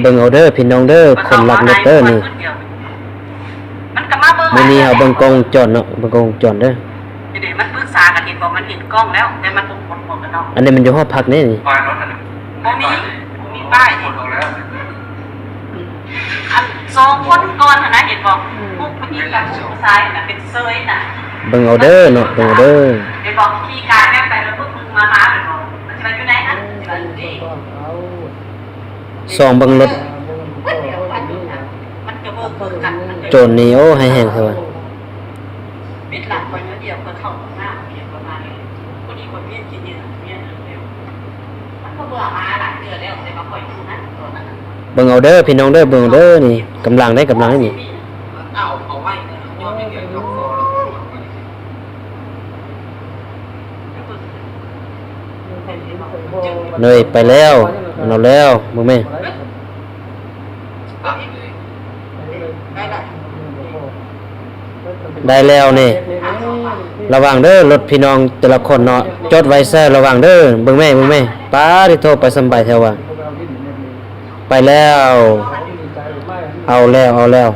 ເບິ່ງເອົາເດີພີ່ນ້ອງເດີ ຄົນລັກລົດເດີນີ້. ມັນກໍມາເບິ່ງ ມື້ນີ້ເຮົາເບິ່ງກ້ອງວົງຈອນເນາະ ເບິ່ງກ້ອງວົງຈອນເດີ. ເດ ມັນປຶກສາກັນ ເຫັນບໍ່ ມັນເຫັນກ້ອງແລ້ວ ແຕ່ມັນບໍ່ກົດໝວກກັນນັອກ. ອັນນີ້ມັນຢູ່ຫໍພັກນີ້. ບໍ່ມີ ບໍ່ມີປ້າຍນີ້. ອັນສອງຄົນກ່ອນຫັ້ນນະ ເຫັນບໍ່? ຜູ້ຍິງກັບຜູ້ຊາຍຫັ້ນນະ ເປັນເຊີຍນະ. ເບິ່ງເອົາເດີເນາະ ເບິ່ງເອົາເດີ. ເຫັນບໍ່? ຂີ່ກາຍແບບໄປແລ້ວປຶກມາ ມາເຫັນບໍ່? ມັນຊິວ່າຢູ່ໃນນັ້ນ ຊິວ່າຢູ່ນີ້. ສ່ອງເບິ່ງລົດ ໂຈນນີ້ ໂອ້ ຮ້າຍແຮງແທ້ວ່າ. ເບິ່ງເອົາເດີພີ່ນ້ອງເດີ ເບິ່ງເອົາເດີນີ້ ກຳລັງເດ້ ກຳລັງເດ້ນີ້. ເນີຍ ໄປແລ້ວ ເອົາແລ້ວ ເບິ່ງແມ່. ໄດ້ແລ້ວນີ້ ລະວັງເດີລົດພີ່ນ້ອງແຕ່ລະຄົນເນາະ ຈົດໄວ້ເຊີ ລະວັງເດີ. ເບິ່ງແມ່ ເບິ່ງແມ່ ປາດຕິໂທ ໄປສຳບາຍແທ້ວ່າ. ໄປແລ້ວ ເອົາແລ້ວ ເອົາແລ້ວ.